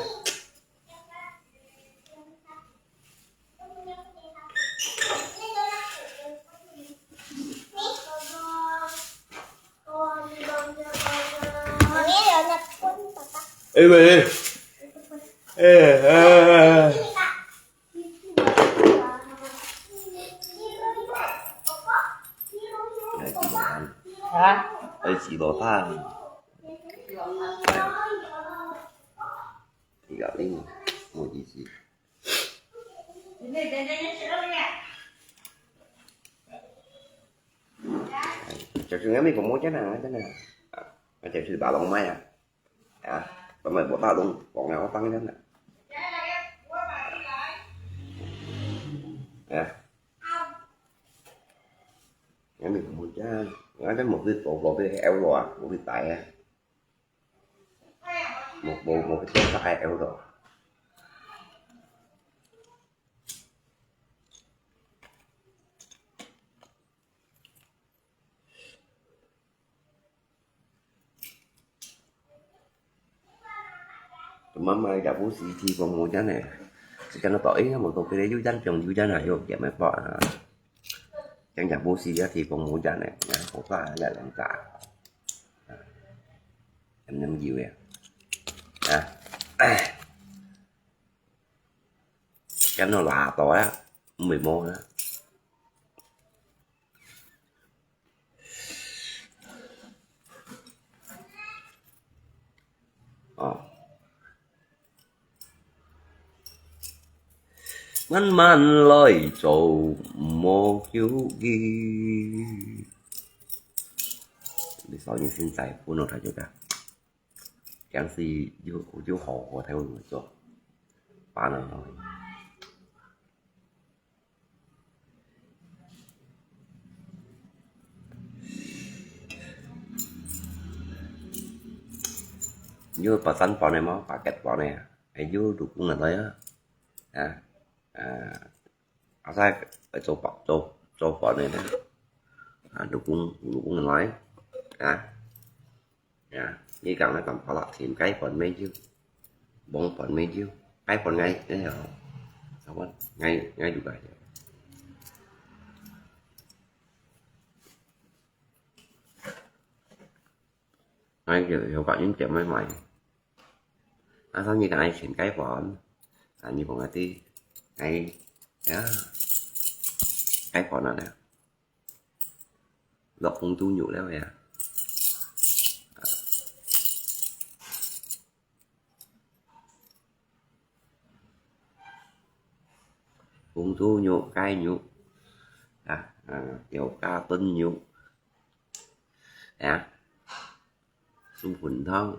Eh, weh. Eh, eh. 啊？愛洗落汤。哎，你搞定了，莫急急。哎，就是俺们个么家呢，真的，啊，那就是打龙麦啊。 啊，咱们不打龙，光要当人了。啊，俺们不讲，俺这没去做，没去L了啊，没去带啊。没，没，没去做啥L了。慢慢也不是地方無人呢，是看到到，哎，我都给他有人放有人啊，有也没办啊。讲也不是也地方无人呢，然后我爸也能打，啊，能能有呀，啊，哎，讲到拉倒啊，没毛了。 哦。慢慢來做，莫猶豫。你少年现在不能太久的，这样是有有好好才会做，把那。 有八珍飯个無？八珍飯个啊，還有六公个來啊，啊，啊，阿細做飯做做飯个呢，啊，六公六公个來，啊。 Ya, ini kang na tampalak sim kai pon meju. Bong pon meju. Kai pon ngai, eh, ya. Apa? Ngai, ngai juga ya. Ngai ya, ya, kak ini tiap mai mai. Asal ini kang ngai sim kai pon. Ani pon ati. Ngai, ya. Kai pon ada. 落紅豬肉了呀。紅豬肉、雞肉，啊，啊，有加燉肉，啊，素粉湯。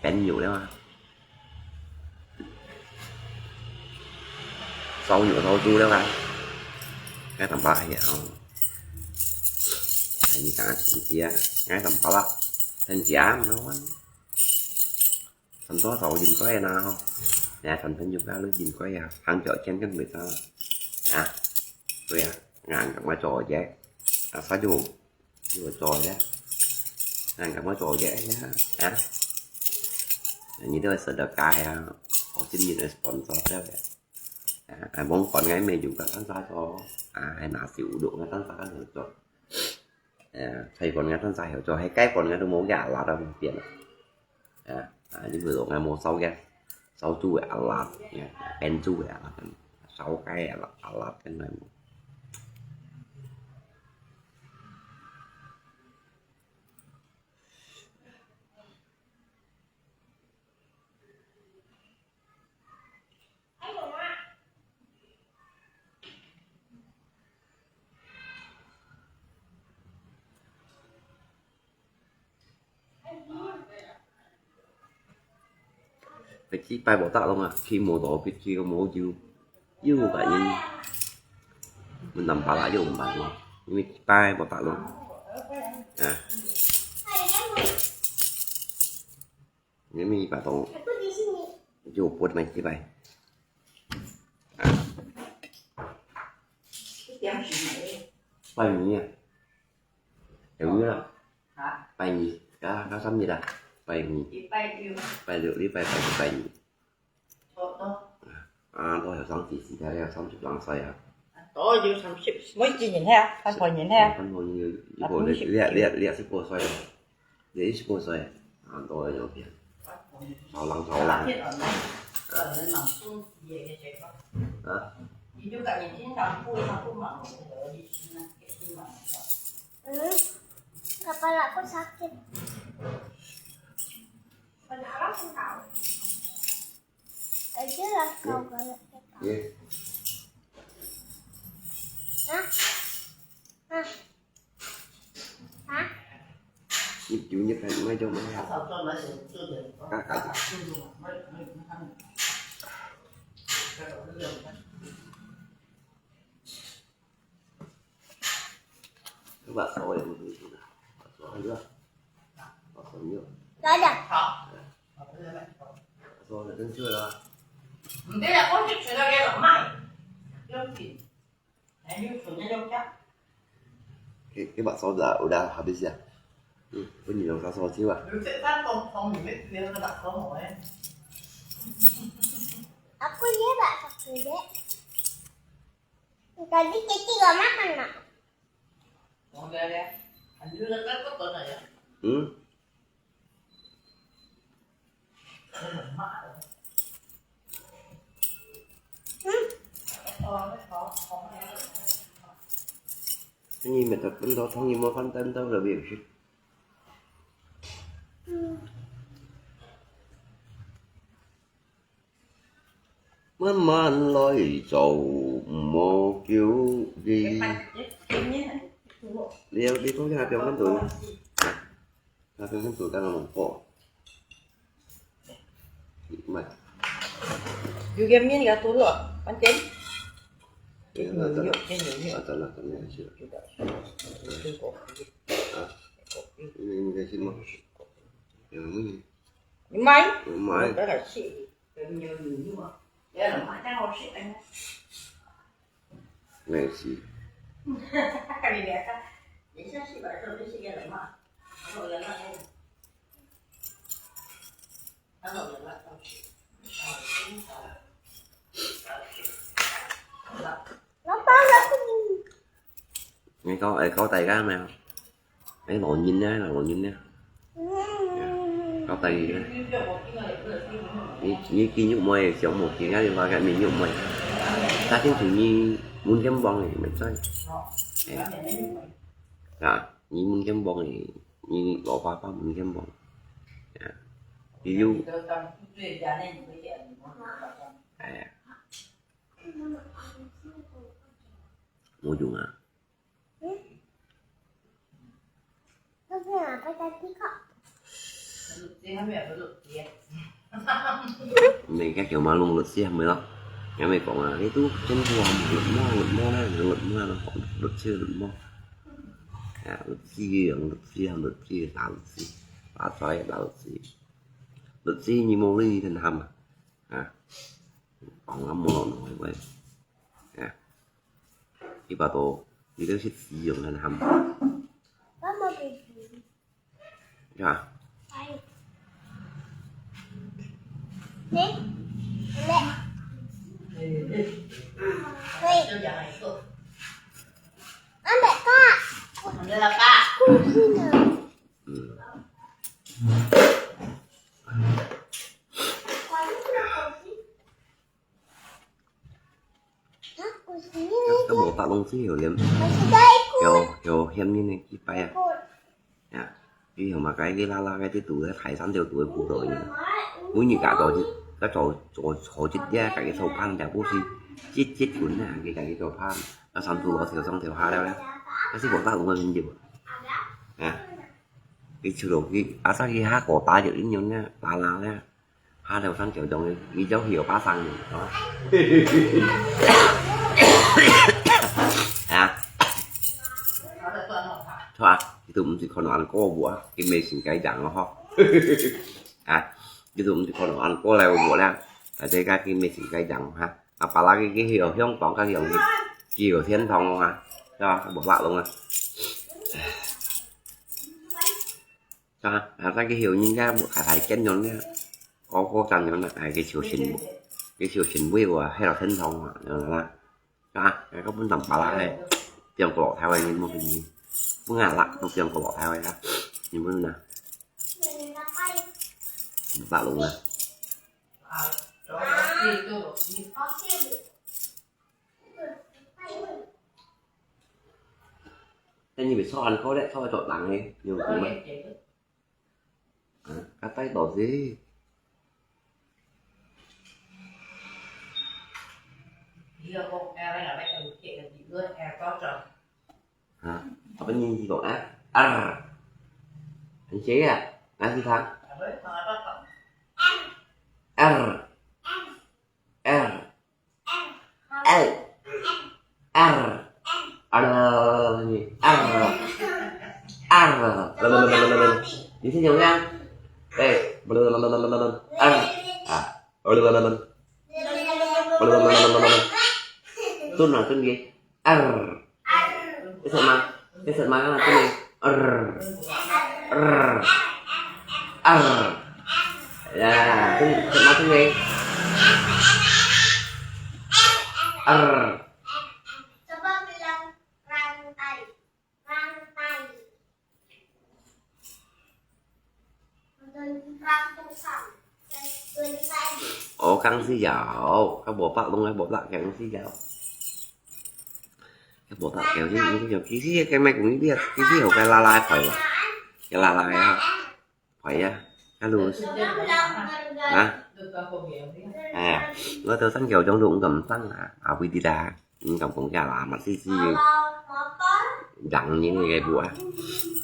Kén nhiều lắm à. Sáu nhiều sáu du lắm à. Cái thằng ba hiểu không? Cái gì cả, cái gì à? Cái thằng ba lắm. Thằng chị á mà nó. Thằng có sáu dùm có em nào không? Nè, thằng thằng dùm có lưới dùm có em. Thằng chợ chen cái người ta. Nè. Tôi à, ngàn cặp qua trò vậy. À, sáu du. Yu zoi ya. Nang kamu zoi ya, ya. Ha? Ni tu sedekah ya. Có chính mình sponsor ya. Ya, ai mong còn ngay mê juga kan sa cho. À, ai nasi uduk ngay kan sa kan hiểu cho. Ya, thầy còn ngay kan sa hiểu cho. Hay cái còn ngay tu mong ya là đâu mà tiền. Ya, à, những người đó ngay mong sáu ya. Sáu du ya alat ya. Pen du ya alat. Sáu cái ya alat kan ngay mong. Cái chi pai bỏ tao luôn à, khi mua đó cái chi có mua dư, dư một cái nhìn, mình nằm phá lá dư một cái luôn, nhưng mà chi pai bỏ tao luôn à. Nếu mình phải tao, dư bột này chi pai à. Pai mì à. Hiểu chưa? Hả? Pai mì. Cá, cá sắm gì ta? Pai mì. Đi pai yêu. Pai rượu đi pai pai pai mì. Thôi, thôi. À, tôi hiểu sáu chỉ chỉ theo theo sáu chục lăng xoay à. Tôi yêu sáu chục. Mấy chỉ nhìn theo, hai phần nhìn theo. Hai phần nhìn theo. Áp bộ liệt liệt liệt liệt xích bộ xoay à. Liệt xích bộ xoay à. À, tôi hiểu kìa. Sáu lăng sáu lăng. Hả? Hmm, kepala aku sakit. Aja lah kau galak. Iya. Hah? Hah? Hah? Nhịp chủ nhịp hẹn mai cho mai. Các cả. Các bạn sau này mình, bạn sau này nữa. Bạn sau nữa. Ada. Bạn sau này đến chưa đó? Cái, cái bạn sau đã, udah habis ya? 嗯，分你弄啥烧酒啊？有这三种方面，你那个哪个好哎？Aku dia tak satu je. Tadi kita gak makan nak. Hmm? Cái gì mà thật tính đó, không gì mà phân tâm đâu là việc gì. Mơn mơn lòi chau, mò kiu gì. Đi, đi, không cái hạt trong con tủ. Hạt trong con tủ ta là một bộ. Mày. Dù game miên gà tủ lọ, con chén. Cái nó Nhiều là nhựa, cái nhiều nhựa. Tao là con này chứ. Hả? Cái này xin mà. Cái này mới Mày? Mày. Đó là chị. Cái nhiều nhiều nhựa. Cái là mãi tao không xịt anh. Này xịt. Cái này ta. Để sao xịt bảo tôi xịt cái là mãi. Rồi là mãi. Rồi là mãi tao xịt. Nó bao giờ cũng Nghe có, ê, có tay gái mày không? Ê, lò nhìn nhá, lò nhìn nhá. Có tay gì nhá. Như, như kia nhục mày, sống một kia gái đi qua cái mình nhục mày. Ta chính chủ nhi muốn kiếm bông thì mình chơi. Ê. Dạ, nhi muốn kiếm bông thì nhi bỏ qua, qua muốn kiếm bông. Dạ. Ví dụ. Ê. Mua dùng à? Mình các kiểu mà luôn luật sư mới lắm. Nghe mày bảo là cái tú chân vua luật mò, luật mò này, luật mò là họ luật sư luật mò. À, luật sư, luật sư, luật sư, là luật sư. Bà trói là luật sư. Luật sư như mô ly thần hầm à. À. Ông lắm mò nó vậy. À. Đi bà tổ, đi tới xích xí dùng thần hầm. Có một cái gì? Dạ. Nè. Nè. Nè. Ăn bẹ con. Ăn bẹ con. Không xin nữa. Ừ. Có bộ tao lông xí hiểu liếm. Hiểu, hiểu hiếm như này, cái bay à. Dạ. Cái hiểu mà cái, cái la la, cái tiếp tục, cái thái sán đều tuổi của rồi nhỉ. Mỗi như cả rồi, cái trò, trò, trò chết giá, cả cái sầu phan, chả bố xí. Chết, chết cuốn nè, cái, cả cái sầu phan. Nó sắm tù lò thiếu xong thiếu hà đeo đấy. Cái xí bộ tao lông xí nhiều. À. Cái chủ động, cái, à, sao cái hà có tá chữ in nhốn nè, la la nè. Hà leo săn kiểu dòng, mi dấu hiệu bá sang nhỉ, đó. À. Thôi à, cái tụi mình chỉ còn ăn cô bữa, cái mê xin cái dặn nó ho. À, cái tụi mình chỉ còn ăn cô leo bữa lắm. À, đây cái, cái mê xin cái dặn ha. À, bà là cái, cái hiệu hiông bóng cái hiệu gì? Cái hiệu thiên thông ha. Đó, cái bộ bạc luôn à. Cho, à, ta cái hiểu nhìn ra bộ khả thái chân nhọn nha. Có, có chân nhọn là, à, cái chiều trình bộ. Cái chiều trình bộ của hay là thân thông à, là, cho, à, cái có bốn tầm bà là này. Tiếng của lọ thái hoài nhìn một cái gì. Cũng ngả lạ, một tiếng của lọ thái hoài là. Nhìn bốn nè. Lạ lùng nè. Cái gì phải so ăn có đấy, so với trộn lắng ấy, nhiều thứ mà. À, cắt tay bỏ gì? Hả? Apa ni gì cậu á? R. Anh chế à? Anh gì thắng? R. R. L. R. R. R. R. Đi thế nhau nha. Đây. R. À. Tuần nào tuần gì? R. Cái sợi mà. Cái sợi mà là tuần gì? R. Arr. Arr. Ya, tu, tu, tu, tu. Arr. Coba bilang rantai. Rantai. Rantai. 哦，講死了，較無法弄，較無法講死了。較無法講，你，你，其實該莫講你，其實有該拉拉牌啊，該拉拉啊，牌啊，該路啊，哎呀，我都上橋中都毋敢上啊，啊，會的啦，毋敢講下啦，嘛，死死，人人个步啊，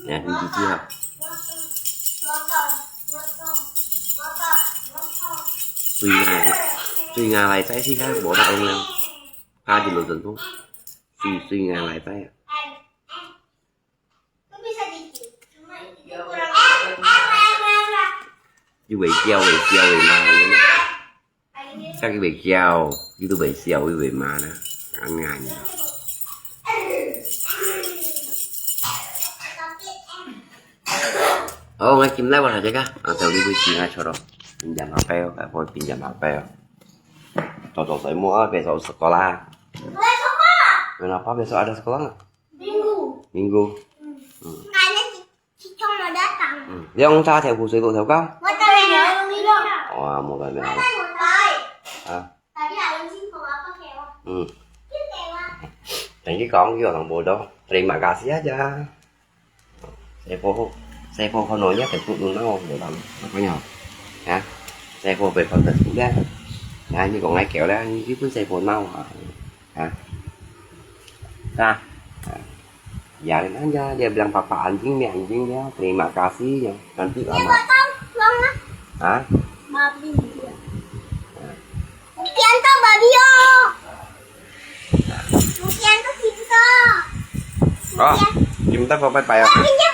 哎，你知道。 最硬，最硬來在是較無法用了，怕就無成功。最，最硬來在啊。又會叫，會叫，會罵，叫佢會叫，佢都會笑，佢會罵啦，硬硬。 哦，𠊎今日話這個，啊，就你會知𠊎錯咯。Pinjam H P哦，𠊎會pinjam H P哦。早早睡目啊，besok sekolah。Kenapa besok ada sekolah nggak? Minggu. Minggu. Hmm. Hmm. Makanya Cicong mau datang. Hmm. Yang tak ada busui kok tahu kau? Mau tanya. Wah, mau tanya. Mau tanya. Ah. Tadi Alan sih mau apa, Kak? Hmm. Tadi kau orang bodoh. Terima kasih aja. Saya po, saya po kononya tentu nunau dalam apa ya? Ya. Saya po berapa sudah. Nah, ini kau ngai kau lah, ini pun saya po nau. Ha. Ha. Ya, aja dia bilang papa anjing ni anjing dia. Terima kasih ya. Nanti lama. Dia potong tuang lah. Ha? Babi dia. Bukan tu babi oh. Bukan tu kita. Oh, kita kau bye bye. Babi dia